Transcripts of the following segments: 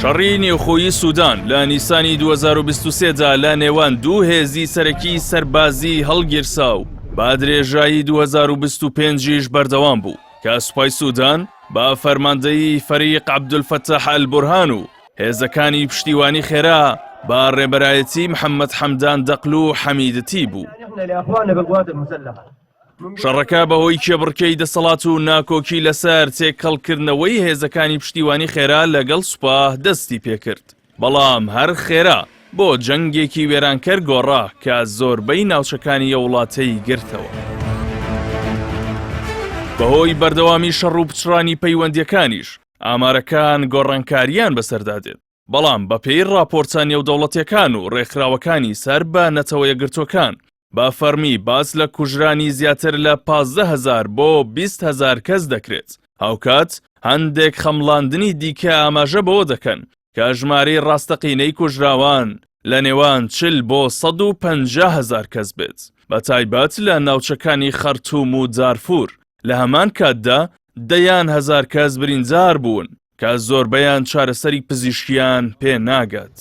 شەڕی نێوخۆیی سودان لە نیسانی 2023 دا لە نێوان دوو هێزی سەرەکی سەربازی هەڵگیرسا و بە درێژایی 2025 یش بەردەوام بوو کە سوپای سودان بە فەرماندەیی فەریق عەبدولفەتاح ئەلبورهان و هێزەکانی پشتیوانی خێرا بە ڕێبەرایەتی محەممەد حەمدان دەقلو و حەمیدتی بوو. شەڕەکە بەهۆی کێبڕکێی دەسەڵات و ناکۆکی لەسەر تێکەڵکردنەوەی هێزەکانی پشتیوانی خێرا لەگەڵ سوپا دەستی پێکرد، بەڵام هەر خێرا بۆ جەنگێکی وێرانکەر گۆڕا کە زۆربەی ناوچەکانی ئەو وڵاتەی گرتەوە. بەهۆی بەردەوامی شەڕ و پچڕانی پەیوەندییەکانیش، ئامارەکان گۆڕانکارییان بەسەردا دێت. بەڵام بەپێی ڕاپۆرتە نێودەوڵەتیەکان و ڕێکخراوەکانی سەر بە نەتەوە یەکگرتووەکان بە فەرمی باس لە کوژرانی زیاتر لە 15 هەزار بۆ 20 هەزار کەس دەکرێت، هاوکات هەندێک خەمڵاندنی دیکە ئاماژە بەوە دەکەن کە ژمارەی ڕاستەقینەی کوژراوان لە نێوان 40 بۆ 150 هەزار کەس بێت، بەتایبەت لە ناوچەکانی خەرتوم و دارفور، لە هەمان کاتدا دەیان هەزار کەس بریندار بوون. کە زۆربەیان چارەسەری پزیشکیان پێ ناگات.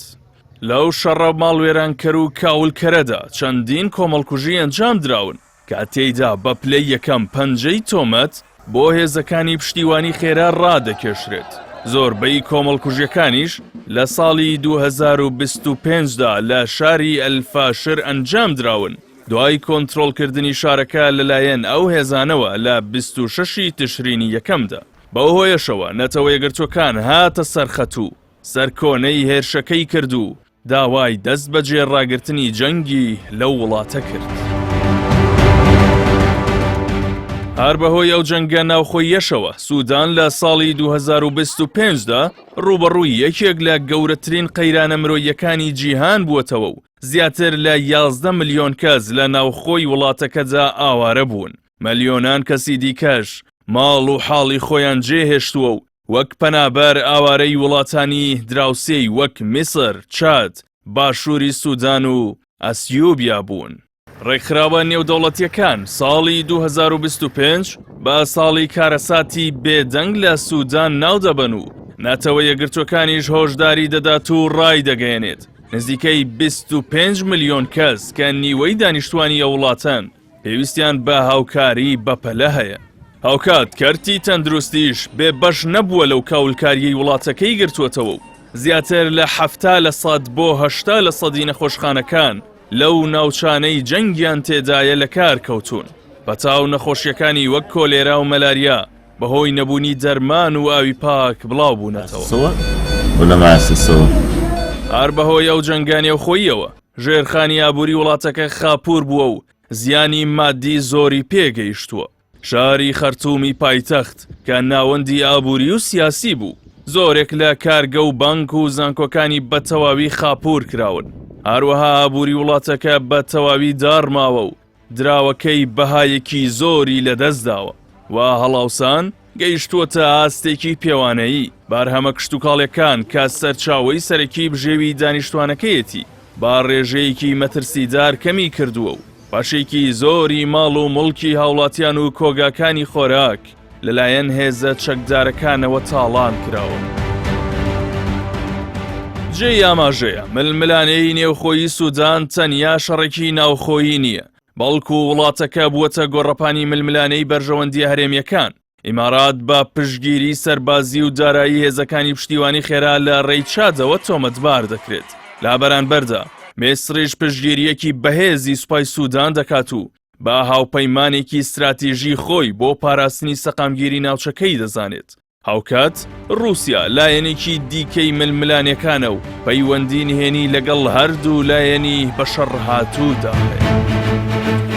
لەو شەڕە ماڵوێرانکەر و کاولکەرەدا چەندین کۆمەڵکوژی ئەنجام دراون کە تێیدا بە پلەی یەکەم پەنجەی تۆمەت بۆ هێزەکانی پشتیوانی خێرا ڕادەکێشرێت، زۆربەی کۆمەڵکوژیەکانیش لە ساڵی 2025 دا لە شاری ئەلفاشر ئەنجام دراون دوای کۆنترۆڵکردنی شارەکە لەلایەن ئەو هێزانەوە لە 26 ی تشرینی یەکەمدا. بەو هۆیەشەوە نەتەوە یەکگرتووەکان هاتە سەر خەت و سەرکۆنەی هێرشەکەی کرد و داوای دەست بەجێ ڕاگرتنی جەنگی لەو وڵاتە کرد. هەر بەهۆی ئەو جەنگە ناوخۆییەشەوە سودان لە ساڵی 2025 دا ڕووبەڕووی یەکێک لە گەورەترین قەیرانە مرۆییەکانی جیهان بووەتەوە و زیاتر لە 11 ملیۆن کەس لە ناوخۆی وڵاتەکەدا ئاوارە بوون. ملیۆنان کەسی دیکەش ماڵ و حاڵی خۆیان جێهێشتووە و وەک پەنابەر ئاوارەی وڵاتانی دراوسێی وەک میسر، چاد، باشووری سودان و ئەسیوبیا بوون. ڕێکخراوە نێودەوڵەتییەکان ساڵی 2025 بە ساڵی کارەساتی بێدەنگ لە سودان ناودەبەن و نەتەوە یەکگرتووەکانیش هۆشداری دەدات و ڕایدەگەیەنێت نزیکەی 25 ملیۆن کەس کە نیوەی دانیشتوانی ئەو وڵاتەن پێویستیان بە هاوکاری بەپەلە هەیە. هاوکات کەرتی تەندروستیش بێ بەش نەبووە لەو کاولکارییەی وڵاتەکەی گرتووەتەوە و زیاتر لە 70 لە سەد بۆ 80 لە سەدی نەخۆشخانەکان لەو ناوچانەی جەنگیان تێدایە لە کار کەوتوون. پەتا و نەخۆشییەکانی وەک کۆلێرا و مەلاریا بەهۆی نەبوونی دەرمان و ئاوی پاک بڵاو بوونەتەوە. هەر بەهۆی ئەو جەنگە نێوخۆییەوە ژێرخانی ئابووری وڵاتەکە خاپوور بووە و زیانی مادی زۆری پێگەیشتووە. شاری خەرتومی پایتەخت کە ناوەندی ئابووری و سیاسی بوو، زۆرێک لە کارگە و بانک و زانکۆکانی بە تەواوی خاپوور کراون. هەروەها ئابووری وڵاتەکە بە تەواوی داڕماوە و دراوەکەی بەهایەکی زۆری لەدەستداوە و هەڵاوسان گەیشتووەتە ئاستێکی پێوانەیی، بەرهەمە کشتوکاڵیەکان کە سەرچاوەی سەرەکی بژێوی دانیشتوانەکەیەتی بە ڕێژەیەکی مەترسیدار کەمی کردووە و بەشێکی زۆری ماڵ و موڵکی هاوڵاتیان و کۆگاکانی خۆراک لەلایەن هێزە چەکدارەکانەوە تاڵان کراون. جێی ئاماژەیە ململانێی نێوخۆیی سودان تەنیا شەڕێکی ناوخۆیی نییە، بەڵکو وڵاتەکە بووەتە گۆڕەپانی ململانێی بەرژەوەندییە هەرێمییەکان. ئیمارات بە پشتگیری سەربازی و دارایی هێزەکانی پشتیوانی خێرا لە ڕێی چادەوە تۆمەتبار دەکرێت. لە بەرانبەردا میسریش پشتگیرییەکی بەهێزی سوپای سودان دەکات و بە هاوپەیمانێکی ستراتیژی خۆی بۆ پاراستنی سەقامگیری ناوچەکەی دەزانێت. هاوکات ڕووسیا لایەنێکی دیکەی ململانێکانە و پەیوەندی نهێنی لەگەڵ هەردوو لایەنی بەشەڕهاتوودا هەیە.